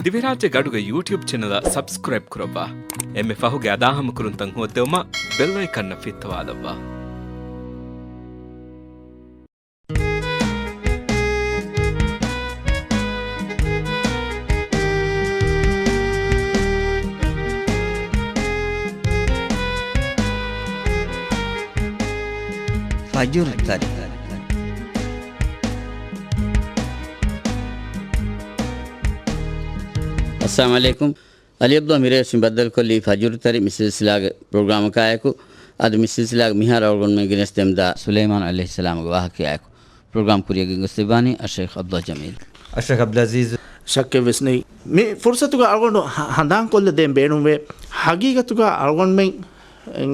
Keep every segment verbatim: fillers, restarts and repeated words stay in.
ދިވެހިރާއްޖޭގެ އަޑުގެ ޔޫޓިއުބް ޗެނަލަށް ސަބްސްކްރައިބް ކުރައްވާ. އެންމެ ފަހުގެ އަދާހަމަކުރުންތައް ހޯއްދެވުމަށް ބެލް އައިކަންއަށް ފިއްތަވާލައްވާ. ފަޖުރު ތަރި. އައްސަލާމު ޢަލައިކުމް. ޢަލީ ޢަބްދުﷲ މިރޭ ވެސް މި ބައްދަލުކޮށްލީ ފަޖުރު ތަރި މި ސިލްސިލާގެ ޕްރޮގްރާމަކާއެކު. އަދި މި ސިލްސިލާގެ މިހާރު އަޅުގަނޑުމެން ގެނެސްދެމުންދާ ސުލައިމާނު ޢަލައިހިއްސަލާމުގެ ވާހަކައާއެކު. ޕްރޮގްރާމް ކުރިއަށް ގެންގޮސްދެއްވާނީ އައްޝައިޚް ޢަބްދުﷲ ޖަމީލް. އައްޝައިޚް ޢަބްދުލް ޢަޒީޒް. ޝައްކެއް ވެސް ނެތް. މި ފުރުސަތުގަ އަޅުގަނޑު ހަ-، ހަނދާންކޮށްލަދޭން ބޭނުންވޭ، ހަގީގަތުގަ އަޅުގަނޑުމެން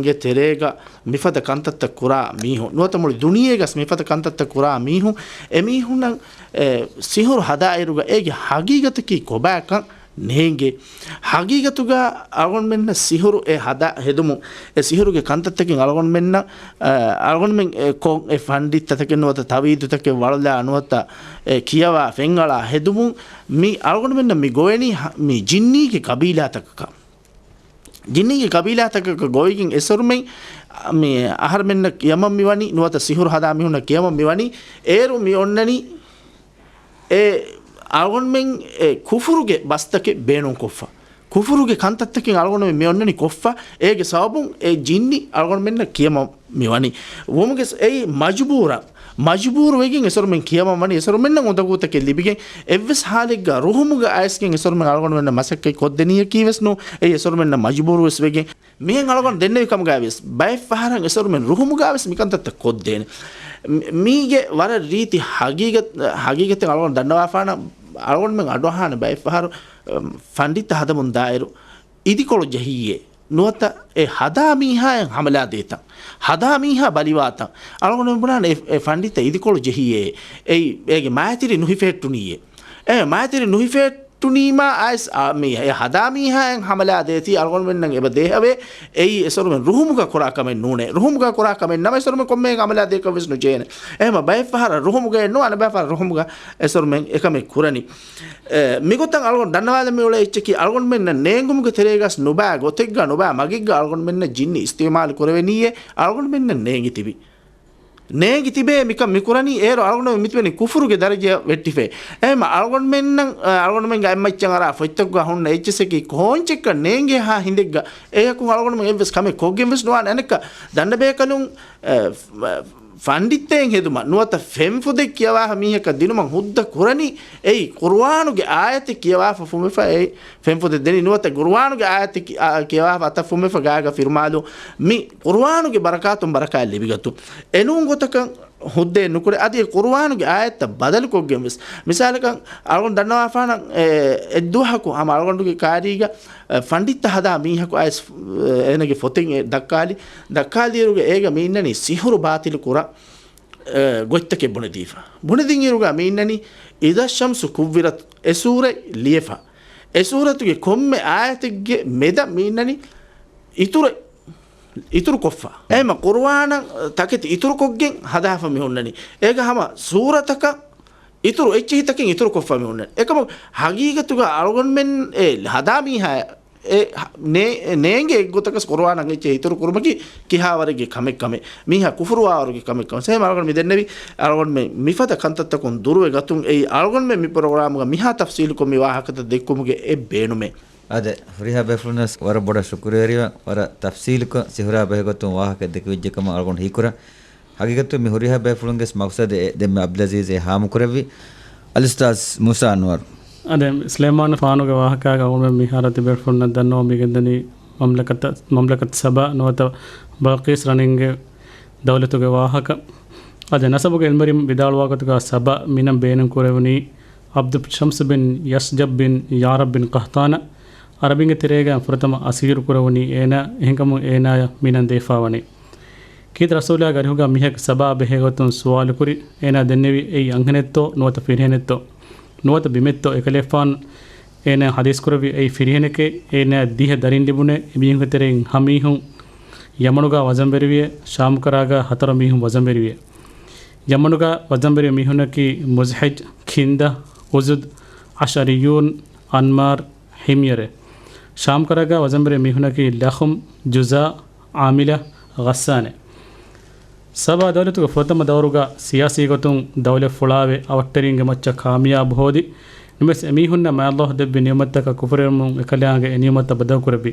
ގެ ތެރޭގަ މިފަދަ ކަންތައްތައް ކުރާ މީހުން، ނުވަތަ މުޅި ދުނިޔޭގަސް މިފަދަ ކަންތައްތައް ކުރާ މީހުން، އެމީހުންނަށް، އެ، ސިހުރު ހަދާއިރުގަ އޭގެ ހަގީގަތަކީ ކޮބާކަން ނޭނގޭ. ހަގީގަތުގަ އަޅުގަނޑުމެންނަށް ސިހުރު އެ ހަދާ ހެދުމުން، އެ ސިހުރުގެ ކަންތައްތަކެއް އަޅުގަނޑުމެންނަށް، އަ، އަޅުގަނޑުމެން އެ ކޮށް އެ ފަންޑިތްތަކެއް ނުވަތަ ތަވީދުތަކެއް ވަޅުލާ ނުވަތަ އެ ކިޔަވާ ފެންއަޅާ ހެދުމުން މި އަޅުގަނޑުމެންނަށް މި ގޮވެނީ ހަ-، މި ޖިންނީގެ ޤަބީލާތަކަކަށް. ޖިންނީގެ ޤަބީލާތަކަކަށް ގޮވިގެން އެސޮރުމެން މި އަހަރުމެންނަށް ކިޔަމަން މިވަނީ، ނުވަތަ ސިހުރު ހަދާ މީހުންނަށް ކިޔަމަން މިވަނީ، އޭރު މި އޮންނަނީ އެ އަޅުގަނޑުމެން އެ ކުފުރުގެ ބަސްތަކެއް ބޭނުންކޮށްފަ. ކުފުރުގެ ކަންތައްތަކެއް އަޅުގަނޑުމެން މި އޮންނަނީ ކޮށްފަ، އޭގެ ސަބަބުން އެ ޖިންނި އަޅުގަނޑުމެންނަށް ކިޔަމަން މިވަނީ. ވުމުގެ ސް-، އެއީ މަޖުބޫރަށް، މަޖުބޫރު ވެގެން އެސޮރުމެން ކިޔަމަން ވަނީ، އެސޮރުމެންނަށް އުނދަގޫތަކެއް ލިބިގެން، އެއްވެސް ހާލެއްގަ ރުހުމުގަ އައިސްގެން އެސޮރުމެން އަޅުގަނޑުމެންނަށް މަސައްކަތް ކޮށްދެނީއަކީ ވެސް ނޫ، އެއީ އެސޮރުމެންނަށް މަޖުބޫރު ވެސް ވެގެން. މިހެން އަޅުގަނޑު ދެންނެވި ކަމުގަ ވެސް، ބައެއްފަހަރަށް އެސޮރުމެން ރުހުމުގަ ވެސް މިކަންތައްތައް ކޮށްދޭނެ. މި-، މީގެ ވަރަށް ރީތި ހަގީގަތް-، ހަގީގަތެއް އަޅުގަނޑު ދަންނަވާފާނަ، އަޅުގަނޑުމެން އަޑުއަހާނެ ބައެއްފަހަރު، އަ، ފަންޑިތަ ހަދަމުން ދާއިރު، އިދިކޮޅު ޖެހިއްޔޭ ނުވަތަ އެ ހަދާ މީހާއަށް ހަމަލާ ދޭތަން، ހަދާ މީހާ ބަލިވާތަން. އަޅުގަނޑުމެން ބުނާނެ އެ، އެ ފަންޑިތަ އިދިކޮޅު ޖެހިއްޔޭ، އެއީ އޭގެ މާތިރި ނުހިފެހެއްޓުނިއްޔޭ. އެ މާތިރި ނުހިފެހެއްޓުނީމާ އައިސް، އާ، މީ އެ ހަދާ މީހާއަށް ހަމަލާ ދޭތީ އަޅުގަނޑުމެންނަށް އެބަ ދޭހަވޭ، އެއީ އެސޮރުމެން ރުހުމުގަ ކުރާ ކަމެއް ނޫނޭ. ރުހުމުގަ ކުރާ ކަމެއް ނަމަ އެސޮރުމެން ކޮންމެހެން ހަމަލާ ދޭކަށް ވެސް ނުޖެހޭނެ. އެހެމަ ބައެއްފަހަރަށް ރުހުމުގައެއް ނުވާ، އަނެއްބައިފަހަރަށް ރުހުމުގަ އެސޮރުމެން އެކަމެއް ކުރަނީ. އެ، މިގޮތަށް އަޅުގަނޑު ދަންނަވާލަން މި އުޅޭ އެއްޗަކީ، އަޅުގަނޑުމެންނަށް ނޭނގުމުގެ ތެރޭގަސް ނުބައި ގޮތެއްގަ ނުބައި މަގެއްގަ އަޅުގަނޑުމެންނަށް ޖިންނި އިސްތިޢުމާލު ކުރެވެނީއޭ، އަޅުގަނޑުމެންނަށް ނޭނގި ތިބި. ނޭނގި ތިބޭ މިކަން މި ކުރަނީ، އޭރު އަޅުގަނޑުމެން މިތިބެނީ ކުފުރުގެ ދަރަޖަޔަށް ވެއްޓިފައި. އެހެމަ އަޅުގަނޑުމެންނަށް، އަޅުގަނޑުމެންގެ އަތްމައްޗަށް އަރާ ފޮތްތަކުގަ ހުންނަ އެއްޗިއްސަކީ ކޯންޗެއްކަން ނޭނގޭހާ ހިނދެއްގަ އެޔަކުން އަޅުގަނޑުމެން އެއްވެސް ކަމެއް ކޮށްގެން ވެސް ނުވާނެ. އަނެއްކާ ދަންނަބޭކަލުން، އެ، ފަންޑިތައެއް ހެދުމަށް ނުވަތަ ފެންފުދެއް ކިޔަވާފަ މީހަކަށް ދިނުމަށް ހުއްދަ ކުރަނީ އެއީ ޤުރުއާނުގެ އާޔަތެއް ކިޔަވާފަ ފުމެފަ އެއީ ފެންފުދެއް ދެނީ ނުވަތަ ޤުރުއާނުގެ އާޔަތެއް ކި-، އާ، ކިޔަވާފަ އަތަށް ފުމެފަ ގާގަ ފިރުމާލު މި ޤުރުއާނުގެ ބަރަކާތުން ބަރަކާތް ލިބިގަތު. އެނޫން ގޮތަކަށް ހުއްދައެއް ނުކުރޭ. އަދި އެ ޤުރުއާނުގެ އާޔަތްތައް ބަދަލުކޮށްގެން ވެސް. މިސާލަކަށް އަޅުގަނޑު ދަންނަވާފާނަށް އެ، އެއްދުވަހަކު ހަމަ އަޅުގަނޑުގެ ކާރީގަ އެ، ފަންޑިތަ ހަދާ މީހަކު އައިސް، އެ، އޭނަގެ ފޮތެއް އެ ދައްކާލި. ދައްކާލިއިރުގަ އޭގަ މި އިންނަނީ ސިހުރު ބާތިލު ކުރާ، އެ، ގޮތްތަކެއް ބުނެދީފަ. ބުނެދިންއިރުގަ މި އިންނަނީ إذا الشمس كورت އެ ސޫރަތް ލިޔެފަ. އެ ސޫރަތުގެ ކޮންމެ އާޔަތެއްގެ މެދަށް މި އިންނަނީ އިތުރެއް، އިތުރު ކޮށްފަ. އެހެމަ ޤުރުއާނަށް ތަކެތި އިތުރު ކޮށްގެން ހަދާފަ މި ހުންނަނީ. އޭގަ ހަމަ ސޫރަތަކަށް އިތުރު އެއްޗިހިތަކެއް އިތުރު ކޮށްފަ މި ހުންނަނީ. އެކަމު ހަގީގަތުގަ އަޅުގަނޑުމެން އެ ހަދާ މީހާ އެ ހަ-، ނޭ-، ނޭނގޭ އެއްގޮތަކަސް ޤުރުއާނަށް އެއްޗެއް އިތުރު ކުރުމަކީ ކިހާވަރެއްގެ ކަމެއް ކަމެއް. މީހާ ކުފުރުވާވަރުގެ ކަމެއް ކަމެއް. އެހެން އަޅުގަނޑު މި ދެންނެވި އަޅުގަނޑުމެން މިފަދަ ކަންތައްތަކުން ދުރުވެ ގަތުން އެއީ އަޅުގަނޑުމެން މި ޕްރޮގްރާމުގަ މިހާ ތަފްސީލުކޮށް މި ވާހަކަތައް ދެއްކުމުގެ އެއް ބޭނުމެއް. އާދެ، ހުރިހާ ބޭފުޅުންނަށް ވަރަށް ބޮޑަށް ޝުކުރުވެރިވަން. ވަރަށް ތަފްސީލުކޮށް ސިހުރާ ބެހޭގޮތުން ވާހަކަ ދެކެވިއްޖެ ކަމަށް އަޅުގަނޑު ހީކުރަން. ހަގީގަތުން މި ހުރިހާ ބޭފުޅުންގެ މަގްސަދު އެ ދެންމެ ޢަބްދުލްޢަޒީޒް އެ ހާމަކުރެއްވި. އަލްއުސްތާޛް މޫސާ އަންވަރު. އާދެ، ސުލައިމާނު ފާނުގެ ވާހަކައިގަ އަޅުގަނޑުމެން މިހާރު ތިބޭފުޅުންނަށް ދަންނަވަން މިގެންދަނީ މަމްލަކަތަ-، މަމްލަކަތު ސަބާ ނުވަތަ ބަލްޤީސް ރަނީންގެ ދައުލަތުގެ ވާހަކަ. އާދެ، ނަސަބުގެ ޢިލްމުވެރިން ވިދާޅުވާ ގޮތުގަ ސަބާ މިނަން ބޭނުން ކުރެވުނީ ޢަބްދު ޝަމްސް ބިން ޔަސްޖަބް ބިން ޔާރަބް ބިން ޤަހްޠާނަށް. ޢަރަބިންގެ ތެރޭގަ ފުރަތަމަ އަސީރު ކުރެވުނީ އޭނާ، އެހެންކަމުން އޭނާޔަށް މިނަން ދެވިފާވަނީ. ކީރިތި ރަސޫލާގެ އަރިހުގަ މީހަކު ސަބާ ބެހޭގޮތުން ސުވާލުކުރި، އޭނާ ދެންނެވި އެއީ އަންހެނެއްތޯ ނުވަތަ ފިރިހެނެއްތޯ؟ ނުވަތަ ބިމެއްތޯ؟ އެކަލޭގެފާނު އޭނާ ޙަދީޘް ކުރެއްވި އެއީ ފިރިހެނެކޭ، އޭނާ ދިހަ ދަރިން ލިބުނޭ، އެމީހުންގެ ތެރެއިން ހަ މީހުން ޔަމަނުގަ ވަޒަންވެރިވިއޭ، ޝާމުކަރާގަ ހަތަރު މީހުން ވަޒަންވެރިވިއޭ. ޔަމަނުގަ ވަޒަންވެރި މީހުންނަކީ މުޒްޙިޖް، ކިންދަ، އުޒުދް، އަޝްޢަރިއްޔޫން، އަންމާރު، ހިމްޔަރެއް. ޝާމް ކަރަގާ ވަޒަންބެރި މީހުނަކީ ލަޚުމް، ޖުޒާ، އާމިލަ، ޣައްސާނެ. ސަބާ ދައުލަތުގެ ފުރަތަމަ ދައުރުގަ ސިޔާސީ ގޮތުން ދައުލަތް ފުޅާވެ، އަވަށްޓެރިންގެ މައްޗަށް ކާމިޔާބު ހޯދި، ނަމަވެސް އެމީހުންނަށް މާތް ﷲ ދެއްވި ނިޢުމަތްތަކަށް ކުފުރިވެރިވުމުން އެކަލާނގެ އެ ނިޢުމަތްތައް ބަދަލުކުރެއްވި.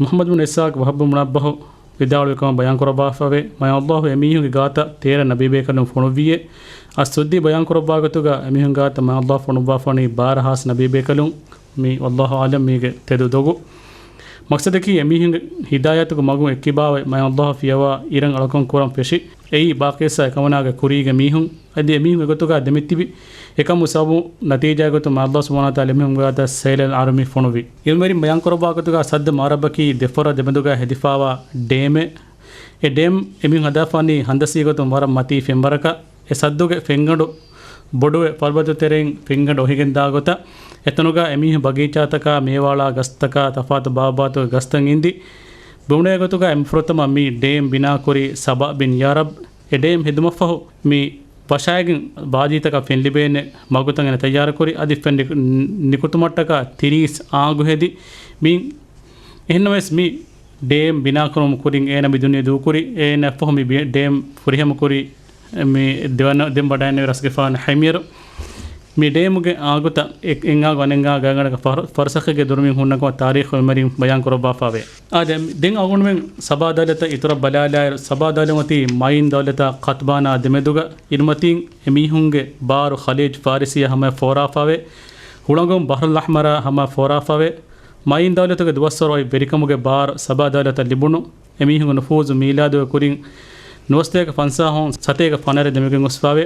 މުޙައްމަދު ބިން އިސްޙާޤު ވަހްބު މުނައްބަޙު ވިދާޅުވި ކަމަށް ބަޔާންކުރައްވާފަވޭ، މާތް ﷲ އެމީހުންގެ ގާތަށް ތޭރަ ނަބީބޭކަލުން ފޮނުއްވިއޭ. އައްސުއްދީ ބަޔާންކުރައްވާ ގޮތުގަ އެމީހުން ގާތަށް މާތް ﷲ ފޮނުއްވާފަވަނީ ބާރަ ހާސް ނަބީބޭކަލުން. މީ ވައްލާހު އާލަމް މީގެ ތެދު ދޮގު. މަޤްޞަދަކީ އެމީހުންގެ ހިދާޔަތުގެ މަގުން އެއްކިބާވެ، މާތް ﷲ ފިޔަވާ އިރަށް އަޅުކަން ކުރަން ފެށި، އެއީ ބާޤީސްއާ އެކަމަނާގެ ކުރީގެ މީހުން. އަދި އެމީހުން އެގޮތުގަ ދެމިތިބި، އެކަމު ސަބަބު ނަތީޖާ ގޮތުން މާތް ﷲ ސުބްޙާނަހޫ ވަތަޢާލާ އެމީހުން ގާތަށް ސައިލަލް އަރުމި ފޮނުވި. ޢިލްމުވެރިން ބަޔާންކުރައްވާ ގޮތުގަ ސައްދު މާރަށްވަކީ ދެފަރާތް ދެމެދުގަ ހެދިފައިވާ ޑޭމެއް. އެ ޑޭމް އެމީހުން ހަދާފަވަނީ ހަންދަސީ ގޮތުން ވަރަށް މަތީ ފެންވަރަކަށް. އެ ސައްދުގެ ފެންގަނޑު ބޮޑުވެ، ފަރުބަދަ ތެރެއިން ފެންގަނޑު އޮހިގެން ދާ ގޮތަށް، އެތަނުގަ އެމީހުން ބަގީޗާތަކާ، މޭވާޅާ ގަސްތަކާ، ތަފާތު ބާވަތުގެ ގަސްތައް އިންދި، ބުނެވޭ ގޮތުގަ އެންމެ ފުރަތަމަ މި ޑޭމް ބިނާކުރީ ސަބާ ބިން ޔާރަބް. އެ ޑޭމް ހެދުމަށްފަހު މި ވަށާގެން ވާދީތަކަށް ފެން ލިބޭނެ މަގުތައް އޭނަ ތައްޔާރުކުރި. އަދި ފެން ނި-، ނިކުތުމަށްޓަކާ ތިރީސް އާނގު ހެދި. މި އެހެންނަމަވެސް މި ޑޭމް ބިނާކުރުމުގެ ކުރިން އޭނަ މި ދުނިޔެ ދޫކުރި. އޭނަ ފަހު މި ބި-، ޑޭމް ފުރިހަމަކުރި މި ދެވަނަ-، ދެން ވަޑައިންނެވި ރަސްގެފާނު ހިމްޔަރު. މި ޑޭމުގެ އާގުތައް އެ-، އެއްއާގު އަނެއްއާ ގާތްގަނޑަކަށް ފަރު-، ފަރުސަޚެއްގެ ދުރުމިން ހުންނަ ކަމަށް ތާރީޚު އެމަރިން ބަޔާން ކުރައްވާފައިވޭ. އާދެ، ދެން އަޅުގަނޑުމެން ސަބާ ދައުލަތަށް އިތުރަށް ބަލާލާއިރު، ސަބާ ދައުލަތް އޮތީ މައިން ދައުލަތާ ޤަތްބާނާ ދެމެދުގަ އިރުމަތީން އެމީހުންގެ ބާރު ޚަލީޖް ފާރިސީއާ ހަމަޔަށް ފޯރާފައިވޭ. ހުޅަނގުން ބަޙްރުލް އަޙްމަރާ ހަމަޔަށް ފޯރާފައިވޭ. މައިން ދައުލަތުގެ ދުވަސްވަރު އޮތް ވެރިކަމުގެ ބާރު ސަބާ ދައުލަތަށް ލިބުނު. އެމީހުންގެ ނުފޫޒު މީލާދުގެ ކުރިން ނުވަސަތޭކަ ފަންސާހުން ސަތޭކަ ފަނަރަ ދެމިގެން ގޮސްފައިވޭ.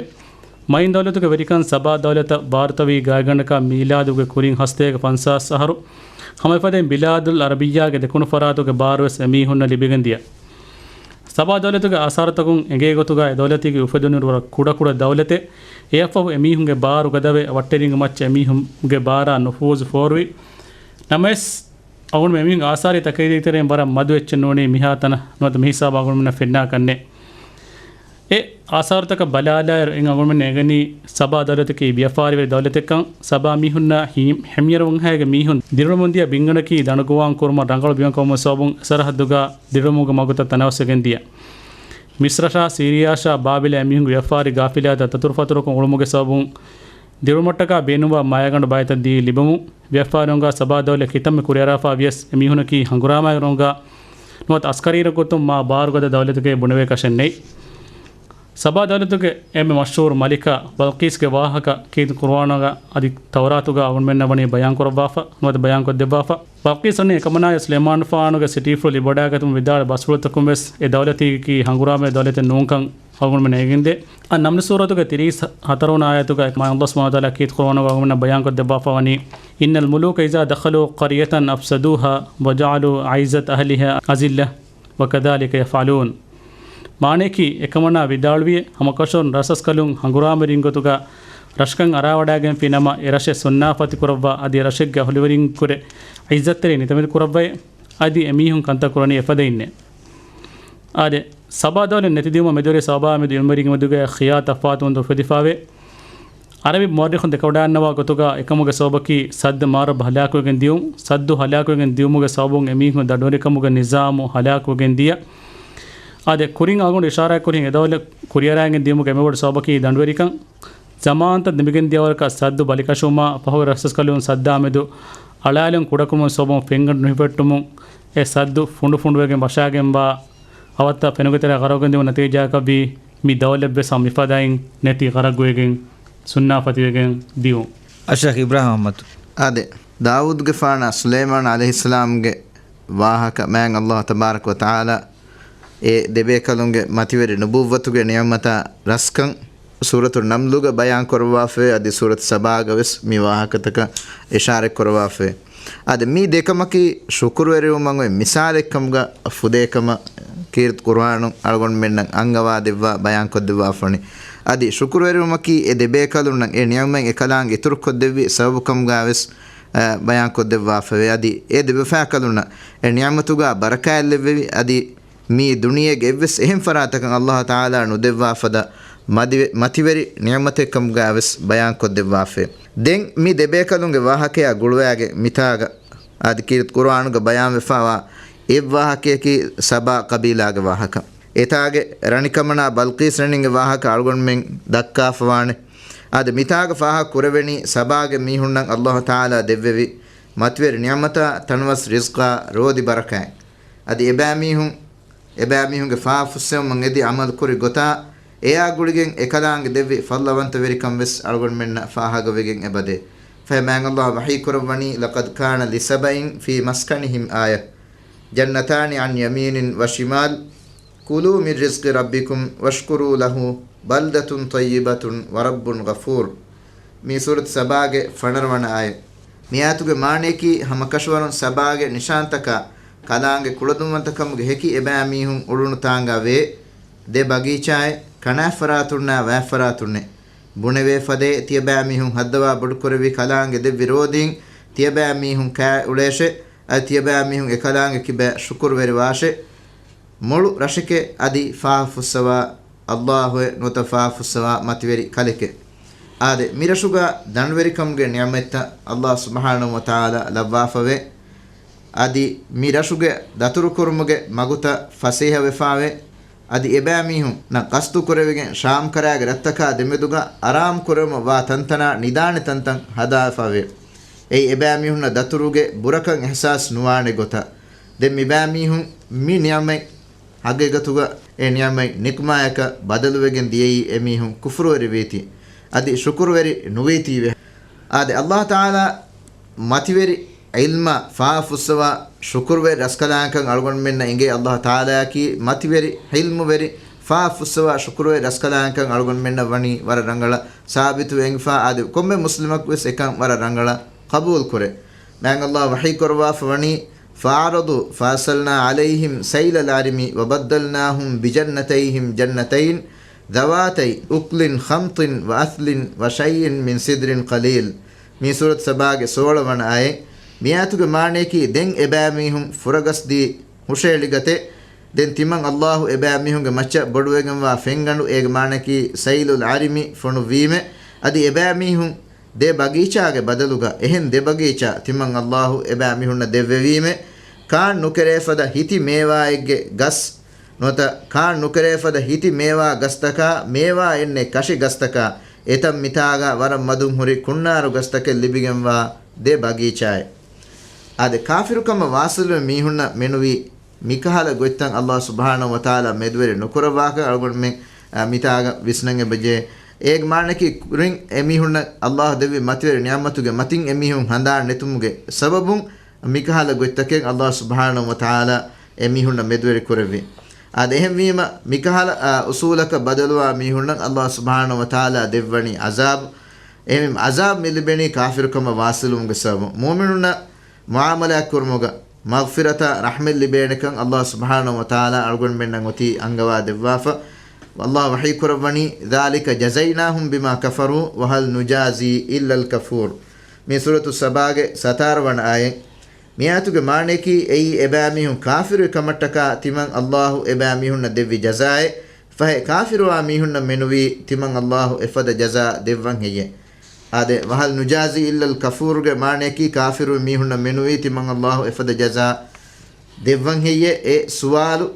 މައިން ދައުލަތުގެ ވެރިކަން ސަބާ ދައުލަތަށް ބާރުތަވީ ގާތްގަނޑަކަށް މީލާދުގެ ކުރިން ހަސަތޭކަ ފަންސާސް އަހަރު. ހަމައެފަދައިން ބިލާދުލް އަރަބިއްޔާގެ ދެކުނު ފަރާތުގެ ބާރުވެސް އެމީހުންނަށް ލިބިގެން ދިޔަ. ސަބާ ދައުލަތުގެ އާސާރުތަކުން އެނގޭ ގޮތުގަ އެ ދައުލަތީގެ އުފެދުނުއިރު ވަރަށް ކުޑަކުޑަ ދައުލަތެއް. އެއަށްފަހު އެމީހުންގެ ބާރު ގަދަވެ، އަވަށްޓެރިންގެ މައްޗަށް އެމީހުންގެ ބާރާ ނުފޫޒު ފޯރުވި. ނަމަވެސް، އަޅުގަނޑު އެމީހުން އާސާރީ ތަކެތީ ތެރެއިން ވަރަށް މަދު އެއްޗެއް ނޫނީ މިހާތަނަށް ނުވަތަ މިހިސާބަށް އަޅުގަނޑުމެންނަށް ފެންނާކަށް ނެތް. އެ އާސާރުތަކަށް ބަލާލާއިރު، އެން އަޅުގަނޑުމެން އެނގެނީ ސަބާ ދައުލަތަކީ ވިޔަފާރިވެރި ދައުލަތެއްކަން. ސަބާ މީހުންނާ ހި-، ހިމްޔަރު ވަންހައިގެ މީހުން ދިރިއުޅެމުން ދިޔަ ބިންގަނޑަކީ ދަނޑުގޮވާން ކުރުމަށް ރަނގަޅު ބިމެއް ކަމުގެ ސަބަބުން އެ ސަރަހައްދުގަ ދިރިއުޅެމުގެ މަގުތައް ތަނަވަސްވެގެން ދިޔަ. މިސްރަށާ، ސީރިޔާއަށާ، ބާބިލަށް އެމީހުންގެ ވިޔަފާރި ގާފިލާތައް ތަތުރުފަތުރުކޮށް އުޅުމުގެ ސަބަބުން ދިރިއުޅުމަށްޓަކާ ބޭނުންވާ މައިގަނޑު ބައިތައް ދީ ލިބުމުން، ވިޔަފާރި ރޮނގާ ސަބާ ދައުލަތް ކިތަންމެ ކުރިއަރާފަ ވިޔަސް، އެމީހުނަކީ ހަނގުރާމައިގެ ރޮނގާ ނުވަތަ އަސްކަރީ ގޮތުން މާ ބާރުގަދަ ދައުލަތެކޭ ބުނެވޭކަށެއް ނެތް. ސަބާ ދައުލަތުގެ އެންމެ މަޝްހޫރު މަލިކާ ބަލްޤީސްގެ ވާހަކަ ކީރިތި ޤުރުއާނުގަ އަދި ތައުރާތުގަ އަޅުގަނޑުމެންނަށް ވަނީ ބަޔާންކުރައްވާފަ ނުވަތަ ބަޔާންކޮށްދެއްވާފަ. ބަލްޤީސް ވަނީ އެކަމަނާވެސް ސުލައިމާނުފާނުގެ ސިޓީފުޅު ލިބިވަޑައިގަތުމުން ވިދާޅުވި ބަސްފުޅުތަކުންވެސް އެ ދައުލަތީގަކީ ހަނގުރާމަވެރި ދައުލަތެއް ނޫންކަން އަޅުގަނޑުމެންނަށް އެނގެންދޭ. އައްނަމްލު ސޫރަތުގެ ތިރީސް ހަތަރުވަނަ އާޔަތުގައި މާތް ﷲ ސުބްޙާނަހޫ ވަތަޢާލާ ކީރިތި ޤުރުއާނުގަ އަޅުގަނޑުމެންނަށް ބަޔާންކޮށްދެއްވާފަ ވަނީ، إن الملوك إذا دخلوا قرية أفسدوها وجعلوا أعزة أهلها أذلة وكذلك يفعلون. މާނަޔަކީ، އެކަމަނާ ވިދާޅުވިއޭ، ހަމަކަށަވަރުން ރަސްރަސްކަލުން ހަނގުރާމަވެރިން ގޮތުގަ ރަށަކަން ᱟަރާވަޑައިގެންފި ނަމަ، އެ ރަށެއް ސުންނާފަތި ކުރައްވާ، އަދި އެ ރަށެއްގެ އަހުލުވެރިންކުރެ ޢިއްޒަތްތެރި ނިތަމެދު ކުރައްވައޭ، އަދި އެމީހުން ކަންތައް ކުރަނީ އެފަދައިންނޭ. އާދެ، ސަބާ ދައުލަތް ނެތިދިއުމަށް މެދުވެރި ސަބަބާ މެދު ޢިލްމުވެރިންގެ މެދުގައި ޚިޔާ ތަފާތުވުންތައް އުފެދިފައިވޭ. ޢަރަބި މުއައްރިޚުން ދެކެވަޑައިގަންނަވާ ގޮތުގަ އެކަމުގެ ސަބަބަކީ ސައްދު މާރަށް ހަލާކުވެގެން ދިއުން. ސައްދު ހަލާކުވެގެން ދިއުމުގެ ސަބަބުން އެމީހުން ދަނޑުވެރިކަމުގެ ނިޒާމު ހަލާކުވެގެން ދިޔަ. އާދެ، ކުރިން އަޅުގަނޑު އިޝާރާތްކުރިން އެ ދައުލަތް ކުރިއަރައިގެން ދިއުމުގެ އެންމެ ބޮޑު ސަބަބަކީ ދަނޑުވެރިކަން. ޒަމާންތައް ދެމިގެން ދިޔަވަރަކަށް ސައްދު ބަލިކަށުވުމާ، ފަހުގެ ރަސްރަސްކަލުން ސައްދާ މެދު އަޅާލުން ކުޑަކުރުމުގެ ސަބަބުން ފެންގަނޑު ނުހިފެއްޓުމުން އެ ސައްދު ފުނޑުފުނޑުވެގެން ވަށާގެންވާ އަވަށްތައް ފެނުގެ ތެރެއަށް ޣަރަޤުވެގެން ދިއުމުގެ ނަތީޖާއަކަށްވީ މި ދައުލަތްވެސް ހަމަ މިފަދައިން ނެތި ޣަރަޤުވެގެން ސުންނާފަތިވެގެން ދިއުން. އަށަށް އިބްރާހިމް އަޙްމަދު. އާދެ، ދާވޫދުގެފާނާ ސުލައިމާން ޢަލައިހިއްސަލާމްގެ ވާހަކަ މާތް ﷲ ތަބާރަކަ ވަތަޢާލާ އެ ދެބޭކަލުންގެ މަތިވެރި ނުބުއްވަތުގެ ނިޢުމަތާ ރަސްކަން ސޫރަތު ނަމްލުގަ ބަޔާން ކުރައްވާފައި، އަދި ސޫރަތު ސަބާގަވެސް މި ވާހަކަތަކަށް އިޝާރަތް ކުރައްވާފައި. އަދި މި ދެކަމަކީ ޝުކުރުވެރިވުމަށް އޮތް މިސާލެއްކަމުގަ ފުދޭކަމަށް ކީރިތި ޤުރުއާނުން އަޅުގަނޑުމެންނަށް އަންގަވާދެއްވާ ބަޔާންކޮށްދެއްވާފަވަނީ. އަދި ޝުކުރުވެރިވުމަކީ އެ ދެބޭކަލުންނަށް އެ ނިޢުމަތް އެކަލާނގެ އިތުރުކޮށްދެއްވި ސަބަބުކަމުގަވެސް، އަ، ބަޔާންކޮށްދެއްވާފަވޭ. އަދި އެ ދެބަފާކަލުންނަށް އެ ނިޢުމަތުގަ ބަރަކާތްލެއްވެވި، އަދި މި ދުނިޔޭގެ އެއްވެސް އެހެން ފަރާތަކަށް ﷲ ތަޢާލާ ނުދެއްވާ ފަދަ މަތިވެ-، މަތިވެރި ނިޢުމަތެއްކަމުގައިވެސް ބަޔާންކޮށްދެއްވާފައި. ދެން މި ދެބޭކަލުންގެ ވާހަކަޔާ ގުޅުވާގެ މިތާގަ އާދެ ކީރިތި ޤުރުއާނުގަ ބަޔާންވެފާވާ އެއްވާހަކަޔަކީ ސަބާ ޤަބީލާގެ ވާހަކަ. އެތާގެ ރަނިކަމަނާ ބަލްޤީސް ރަނިންގެ ވާހަކަ އަޅުގަނޑުމެން ދައްކާފަވާނެ. އާދެ މިތާގަ ފާހަގަ ކުރެވެނީ ސަބާގެ މީހުންނަށް ﷲ ތަޢާލާ ދެއްވެވި މަތިވެރި ނިޢުމަތާ ތަނަވަސް ރިޒްޤާ ރޯދި ބަރަކާތް. އަދި އެބައިމީހުން، އެބައިމީހުންގެ ފާފަ ފުއްސެވުމަށް އެދި ޢަމަލު ކުރި ގޮތާ، އެއާ ގުޅިގެން އެކަލާނގެ ދެއްވި ފަޟްލަވަންތަވެރިކަން ވެސް އަޅުގަނޑުމެންނަށް ފާހަގަވެގެން އެބަދޭ. ފަހެ މާތް ﷲ ވަޙީ ކުރައްވަނީ، لقد كان لسبإ في مسكنهم آية جنتان عن يمين وشمال كلوا من رزق ربكم واشكروا له بلدة طيبة ورب غفور. މީ ސޫރަތު ސަބާގެ ފަނަރަވަނަ އާޔަތް. މިއާޔަތުގެ މާނަޔަކީ، ހަމަކަށަވަރުން ސަބާގެ ނިޝާންތަކާ ކަލާނގެ ކުޅަދުންވަންތަކަމުގެ ހެކި އެބައިމީހުން އުޅުނު ތާނގާ ވޭ ދެ ބަގީޗާއެއް، ކަނާތްފަރާތުންނާ ވާތްފަރާތުންނެއް. ބުނެވޭ ފަދައިން ތިޔަބައިމީހުން ހައްދަވާ ބޮޑުކުރެއްވި ކަލާނގެ ދެއްވި ރޯދީން ތިޔަބައިމީހުން ކާ އުޅޭށޭ. އަދި ތިޔަބައިމީހުން އެކަލާނގެ ކިބައިން ޝުކުރުވެރިވާށޭ. މޮޅު ރަށެކޭ އަދި ފާފަ ފުއްސަވާ ﷲ އެ ނުވަތަ ފާފަ ފުއްސަވާ މަތިވެރި ކަލެކޭ. އާދެ، މި ރަށުގަ ދަނޑުވެރިކަމުގެ ނިޢުމަތްތައް ﷲ ސުބްޙާނަހޫ ވަތަޢާލާ ލައްވާފަވޭ. އަދި މި ރަށުގެ ދަތުރުކުރުމުގެ މަގުތައް ފަސޭހަވެފާވޭ. އަދި އެބައިމީހުންނަށް ޤަޞްދު ކުރެވިގެން ޝާމް ކަރާގެ ރަށްތަކާ ދެމެދުގަ އަރާމް ކުރެވުމަށް ވާ ތަންތަނާ ނިދާނެ ތަންތަން ހަދާފަވޭ. އެއީ އެބައިމީހުންނަށް ދަތުރުގެ ބުރަކަން އިޙްސާސް ނުވާނެ ގޮތަށް. ދެން މިބައިމީހުން މި ނިޢުމަތް ޙަޤީޤަތުގަ އެ ނިޢުމަތް ނިޤްމާޔަކަށް ބަދަލުވެގެން ދިޔައީ އެމީހުން ކުފުރުވެރިވީތީ، އަދި ޝުކުރުވެރި ނުވީތީވެ. އާދެ، ﷲ ތަޢާލާ މަތިވެރި ޢިލްމާ ފާފަ ފުއްސަވާ ޝުކުރުވެރި ރަސްކަލާނގެކަން އަޅުގަނޑުމެންނަށް އެނގޭ. ﷲ ތަޢާލާއަކީ މަތިވެރި ޢިލްމުވެރި ފާފަ ފުއްސަވާ ޝުކުރުވެރި ރަސްކަލާނގެކަން އަޅުގަނޑުމެންނަށް ވަނީ ވަރަށް ރަނގަޅަށް ސާބިތުވެ އެނގިފާ. އާދެ، ކޮންމެ މުސްލިމަކު ވެސް އެކަން ވަރަށް ރަނގަޅަށް ޤަބޫލު ކުރޭ. މާތް ﷲ ވަޙީ ކުރައްވާފަ ވަނީ، فأعرضوا فأرسلنا عليهم سيل العرم وبدلناهم بجنتيهم جنتين ذواتي أكل خمط وأثل وشيء من سدر قليل. މީ ސޫރަތު ސަބާގެ ސޯޅަ ވަނަ އާޔަތް. މިއާޔަތުގެ މާނަޔަކީ، ދެން އެބައިމީހުން ފުރަގަސްދީ ހުށައެޅިގަތެ. ދެން ތިމަން ﷲ އެބައިމީހުންގެ މައްޗަށް ބޮޑުވެގެންވާ ފެންގަނޑު، އޭގެ މާނަޔަކީ ސައިލުލް ޢަރިމި ފޮނުއްވީމެ. އަދި އެބައިމީހުން ދެ ބަގީޗާގެ ބަދަލުގަ އެހެން ދެ ބަގީޗާ ތިމަން ﷲ އެބައިމީހުންނަށް ދެއްވެވީމެ. ކާން ނުކެރޭ ފަދަ ހިތި މޭވާއެއްގެ ގަސް ނުވަތަ ކާން ނުކެރޭ ފަދަ ހިތި މޭވާ ގަސްތަކާ، މޭވާ އެންނެ ކަށި ގަސްތަކާ، އެތަން މިތާގަ ވަރަށް މަދުން ހުރި ކުންނާރު ގަސްތަކެއް ލިބިގެންވާ ދެ ބަގީޗާއެއް. އާދެ، ކާފިރުކަމަށް ވާސިލުވި މީހުންނަށް މެނުވީ މިކަހަލަ ގޮތްތައް ﷲ ސުބްޙާނަހޫ ވަތަޢާލާ މެދުވެރި ނުކުރައްވާކަން އަޅުގަނޑުމެން، އާ، މިތާގަ ވިސްނަން އެބަޖެހޭ. އޭގެ މާނައަކީ ކުރިން އެމީހުންނަށް ﷲ ދެއްވި މަތިވެރި ނިޢުމަތުގެ މަތިން އެމީހުން ހަނދާން ނެތުމުގެ ސަބަބުން މިކަހަލަ ގޮތްތަކެއް ﷲ ސުބްޙާނަހޫ ވަތަޢާލާ އެމީހުންނަށް މެދުވެރި ކުރެއްވި. އާދެ، އެހެންވީމަ، މިކަހަލަ، އާ، އުސޫލަކަށް ބަދަލުވާ މީހުންނަށް ﷲ ސުބްޙާނަހޫ ވަތަޢާލާ ދެއްވަނީ ޢަޒާބު. އެހެން ޢަޒާބު މި ލިބެނީ ކާފިރުކަމަށް ވާސިލުވުމުގެ ސަބަބުން. މުއުމިނުންނަށް މުޢާމަލާތް ކުރުމުގަ މަޣްފިރަތާ ރަޙްމަތް ލިބޭނެކަން ﷲ ސުބްޙާނަހޫ ވަތަޢާލާ އަޅުގަނޑުމެންނަށް އޮތީ އަންގަވާ ދެއްވާފަ. ﷲ ވަޙީ ކުރައްވަނީ، ذلك جزيناهم بما كفروا وهل نجازي إلا الكفور. މި ސޫރަތު ސަބާގެ ސަތާރަ ވަނަ އާޔަތް. މިއާޔަތުގެ މާނައަކީ، އެއީ އެބައިމީހުން ކާފިރުވި ކަމަށްޓަކާ ތިމަން ﷲ އެބައިމީހުންނަށް ދެއްވި ޖަޒާއެއް. ފަހެ ކާފިރުވާ މީހުންނަށް މެނުވީ ތިމަން ﷲ އެފަދަ ޖަޒާ ދެއްވަން ހެއްޔޭ؟ އާދެ، وهل نجازي إلا الكفور ގެ މާނައަކީ ކާފިރުވި މީހުންނަށް މެނުވީ ތިމަން ﷲ އެފަދަ ޖަޒާ ދެއްވަން ހެއްޔޭ؟ އެ ސުވާލު.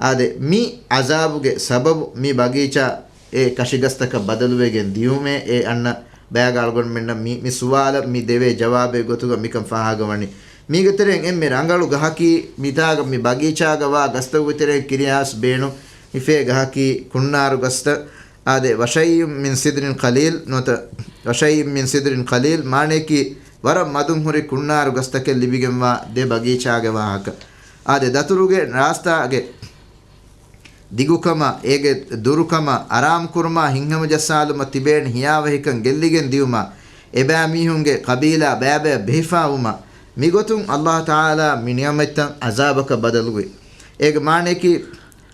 އާދެ، މި ޢަޒާބުގެ ސަބަބު މި ބަގީޗާ އެ ކަށިގަސްތަކަށް ބަދަލުވެގެން ދިޔުމޭ އެ އަންނަ ބަޔަކަށް އަޅުގަނޑުމެންނަށް މި، މި ސުވާލަށް މި ދެވޭ ޖަވާބެއް ގޮތުގަ މިކަން ފާހަގަވަނީ. މީގެ ތެރެއިން އެންމެ ރަނގަޅު ގަހަކީ މިތާގަ މި ބަގީޗާގަ ވާ ގަސްތަކުގެ ތެރެއިން ކިރިޔާސް ބޭނުން ހިފޭ ގަހަކީ ކުންނާރު ގަސްތައް. އާދެ، وشيء من سدر قليل ނުވަތަ وشيء من سدر قليل މާނައަކީ ވަރަށް މަދުން ހުރި ކުންނާރު ގަސްތަކެއް ލިބިގެންވާ ދެ ބަގީޗާގެ ވާހަކަ. އާދެ، ދަތުރުގެ ރާސްތާގެ ދިގުކަމާ، އޭގެ ދުރުކަމާ، އަރާމްކުރުމާ، ހިތްހަމަޖައްސާލުމަށް ތިބޭނެ ހިޔާވަހިކަން ގެއްލިގެން ދިޔުމާ، އެބައިމީހުންގެ ޤަބީލާ ބައިބައި ބެހިފާވުމާ، މިގޮތުން ﷲ ތަޢާލާ މި ނިޢުމަތްތައް ޢަޒާބަކަށް ބަދަލުވި. އޭގެ މާނައަކީ،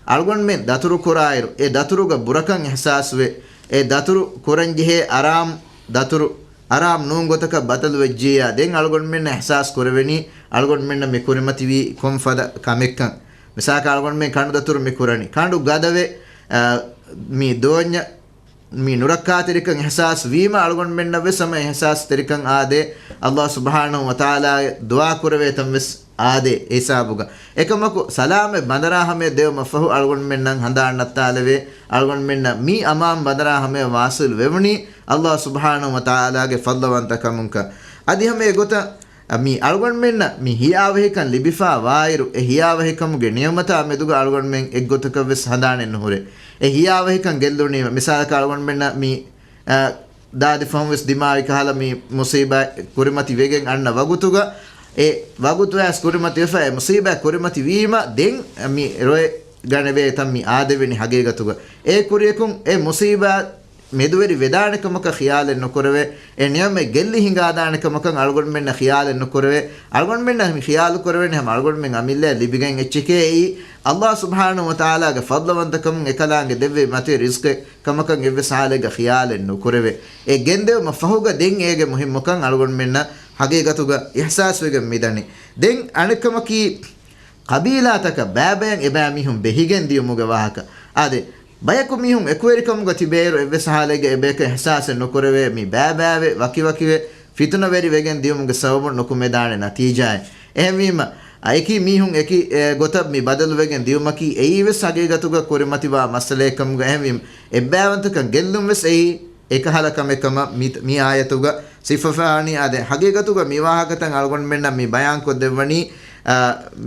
އަޅުގަނޑުމެން ދަތުރު ކުރާއިރު، އެ ދަތުރުގަ ބުރަކަން އިޙްސާސްވެ، އެ ދަތުރު ކުރަންޖެހޭ އަރާމް ދަތުރު، އަރާމް ނޫން ގޮތަކަށް ބަދަލުވެއްޖިއްޔާ، ދެން އަޅުގަނޑުމެންނަށް އިޙްސާސް ކުރެވެނީ، އަޅުގަނޑުމެންނަށް މި ކުރިމަތިވީ ކޮންފަދަ ކަމެއްކަން. މިސާލަކަށް އަޅުގަނޑުމެން ކަނޑު ދަތުރު މި ކުރަނީ. ކަނޑު ގަދަވެ، އަ، މި ދޯންޏަށް މި ނުރައްކާތެރިކަން އިޙްސާސް ވީމަ، އަޅުގަނޑުމެންނަށް ވެސް ހަމަ އިޙްސާސް ތެރިކަން އާދޭ، ﷲ ސުބްޙާނަހޫ ވަތަޢާލާ ދުޢާ ކުރެވޭ ތަން ވެސް އާދޭ އެ ހިސާބުގަ. އެކަމަކު، ސަލާމަތް ބަނދަރާ ހަމަޔަށް ދެވުމަށް ފަހު، އަޅުގަނޑުމެންނަށް ހަނދާން ނައްތާލެވޭ، އަޅުގަނޑުމެންނަށް މި އަމާން ބަނދަރާ ހަމަޔަށް ވާޞިލް ވެވުނީ، ﷲ ސުބްޙާނަހޫ ވަތަޢާލާގެ ފަޟްލުވަންތަ ކަމުންކަން. އަދި ހަމަ އެގޮތަށް، މި އަޅުގަނޑުމެންނަށް މި ހިޔާވަހިކަން ލިބިފާ ވާއިރު، އެ ހިޔާވަހިކަމުގެ ނިޢުމަތާ މެދުގަ އަޅުގަނޑުމެން އެއްގޮތަކަށް ވެސް ހަނދާނެއް ނުހުރޭ. އެ ހިޔާވަހިކަން ގެއްލުނީމަ، މިސާލަކަށް އަޅުގަނޑުމެންނަށް މި، އަ، ދާދި ފަހުން ވެސް ދިމާވި ކަހަލަ މި މުޞީބާތް ކުރިމަތި ވެގެން އަންނަ ވަގުތުގަ، އެ ވަގުތު އައިސް ކުރިމަތި ވެފަ، އެ މުޞީބާތް ކުރިމަތި ވީމަ، ދެން މި ރޮއެ ގަނެވޭ ތަން މި އާދެވެނީ ހަގީގަތުގަ. އެ ކުރިޔަކުން އެ މުޞީބާތް މެދުވެރި ވެދާނެ ކަމަކަށް ޚިޔާލެއް ނުކުރެވޭ، އެ ނިޢުމަތް ގެއްލި ހިނގާދާނެ ކަމަކަށް އަޅުގަނޑުމެންނަށް ޚިޔާލެއް ނުކުރެވޭ. އަޅުގަނޑުމެންނަށް މި ޚިޔާލު ކުރެވެނީ ހަމަ އަޅުގަނޑުމެން އަމިއްލައަށް ލިބިގެން އެއްޗެކޭ. އެއީ ﷲ ސުބްޙާނަހޫ ވަތަޢާލާގެ ފަޟްލުވަންތަކަމުން އެކަލާނގެ ދެއްވި މަތި ރިޒްޤެއް ކަމަކަށް އެއްވެސް ޙާލެއްގަ ޚިޔާލެއް ނުކުރެވޭ. އެ ގެންދެވުމަށް ފަހުގަ ދެން އޭގެ މުހިއްމުކަން އަޅުގަނޑުމެންނަށް ހަގީގަތުގަ އިޙްސާސްވެގެން މިދަނީ. ދެން އަނެއްކަމަކީ، ޤަބީލާތަކަށް ބައިބައިން އެބައިމީހުން ބެހިގެން ދިޔުމުގެ ވާހަކަ. އާދެ، ބަޔަކު މީހުން އެކުވެރިކަމުގަ ތިބޭއިރު އެއްވެސް ޙާލެއްގަ އެބަޔަކަށް އިޙްސާސެއް ނުކުރެވޭ، މި ބައިބައިވެ، ވަކިވަކިވެ، ފިތުނަވެރި ވެގެން ދިޔުމުގެ ސަބަބުން ނުކުމެދާނެ ނަތީޖާއެއް. އެހެންވީމަ، އަ، އެކި މީހުން އެކި، އެ، ގޮތަށް މި ބަދަލުވެގެން ދިޔުމަކީ އެއީ ވެސް ހަގީގަތުގަ ކުރިމަތިވާ މައްސަލައެއް ކަމުގަ. އެހެންވީމަ، އެއްބައިވަންތަކަން ގެއްލުން ވެސް އެއީ އެކަހަލަ ކަމެއް ކަމަށް މި، މި އާޔަތުގަ ސިފަވާނީ. އާދެ، ހަގީގަތުގަ މި ވާހަކަތައް އަޅުގަނޑުމެންނަށް މި ބަޔާންކޮށްދެއްވަނީ، އާ،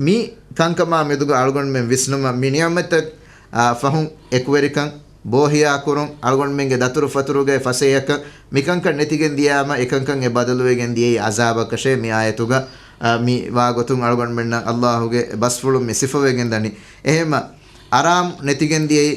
މި ކަންކަމާ މެދުގަ އަޅުގަނޑުމެން ވިސްނުމަށް، މި ނިޢުމަތްތައް، އާ، ފަހުން އެކުވެރިކަން، ބޯހިޔާކުރުން، އަޅުގަނޑުމެންގެ ދަތުރުފަތުރުގައި ފަސޭހަކަން، މިކަންކަން ނެތިގެން ދިޔާމަ، އެކަންކަން އެ ބަދަލުވެގެން ދިޔައީ ޢަޒާބަކަށޭ. މި އާޔަތުގަ، އާ، މި ވާގޮތުން އަޅުގަނޑުމެންނަށް ﷲ ގެ ބަސްފުޅުން މި ސިފަވެގެން ދަނީ. އެހެންމަ، އަރާމް ނެތިގެން ދިޔައީ،